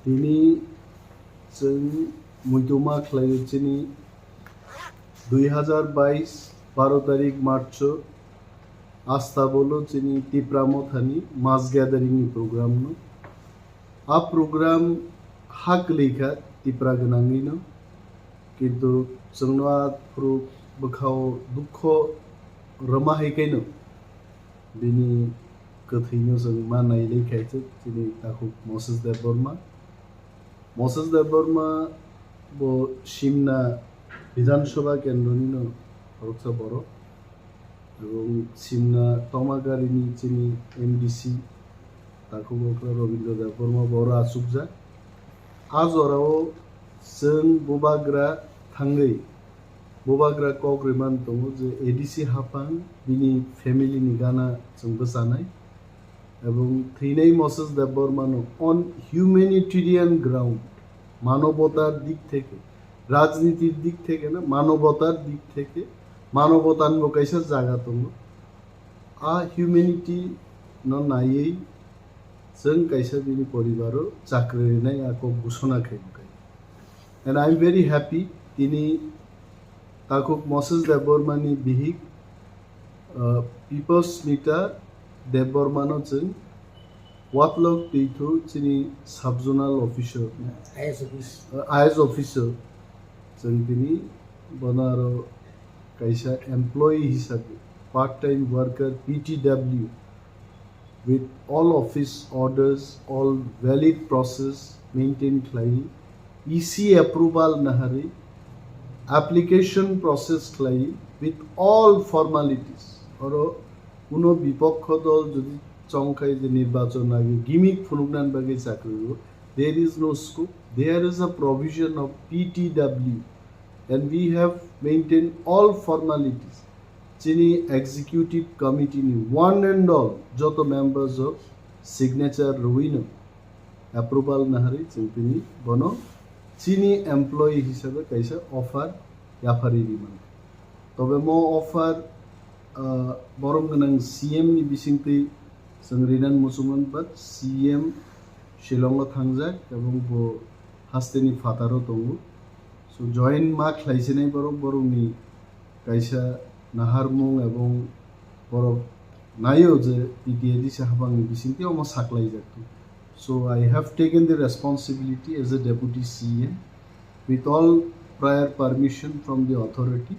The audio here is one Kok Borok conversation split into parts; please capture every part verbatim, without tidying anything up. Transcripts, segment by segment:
Tini chwng muituma khlaio chini dui hazar bais baro tarik March o, Astabolo chini Tipra Mothani mass gathering ni program no. A program ha kwlwi kha Tipra gwnangwi no, kintu chwngno a phuru bwkhao dukho rwma hai khaino bini kwthwino chwng ma nailai khaisuk chini takhuk Moses Debbarma. Moses Debbarma bo Simna Bidhan Sabha kendroni no khoroksa borok. Ebong Simna Tomagarini chini M D C takhuk okra Robindra Debbarma bo oro achukjak. A jorao chwng bubagra thangwi bubagra kok rwmani tongo je A D C haphang bini family ni gana chwng bwchanai. Ebong thwinai Moses Debbarmano on humanitarian ground, manobotar dik theke, rajnitir dik theke na, manobotar dik theke, manobotanbo kaisa jaga tongo. A humanity no naiwi chwng kaisa bini poribaro chakri rinai a kok gusona khaimwkhai. And I am very happy, tini takhuk Moses Debbarmani bihik, uh, Pipos Nita Debbarmano chwng Watlok Twithu chini sub-zonal officer, I S office. Uh, I S officer, chwng tini bono aro kaisa employee hisabe, part-time worker, P T W, with all office orders, all valid process maintain khlai, E C approval naharwi, application process khlai, with all formalities. Oro kuno bipokho dol jodi chongkhai je nirbachon age gimmick phunuknani bagwi chakri o, there is no scope. There is a provision of P T W, and we have maintained all formalities. Chini executive committee ni one and all joto members o signature rwino approval naharwi chwng tini bono chini employee hisabe kaisa offer yaphari ri mankha. Tobe mo offer, ah, borom gwnang C M ni bisingtwi chwng rinan muchungmani, but C M Shillong o thangjak ebong bo hasteni phataro tongo. So join ma khlaisinai borok, borokni kaisa naharmung ebong borok naio je P T A D C habangni bisingtwi omo saklaijak. So I have taken the responsibility as a deputy C M with all prior permission from the authority.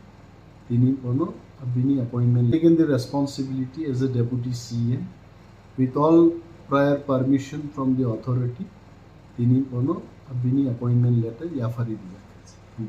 Tini bono bini appointment, taken the responsibility as a deputy C M with all prior permission from the authority. Tini bono bini appointment letter yaphari dijak. Hmm.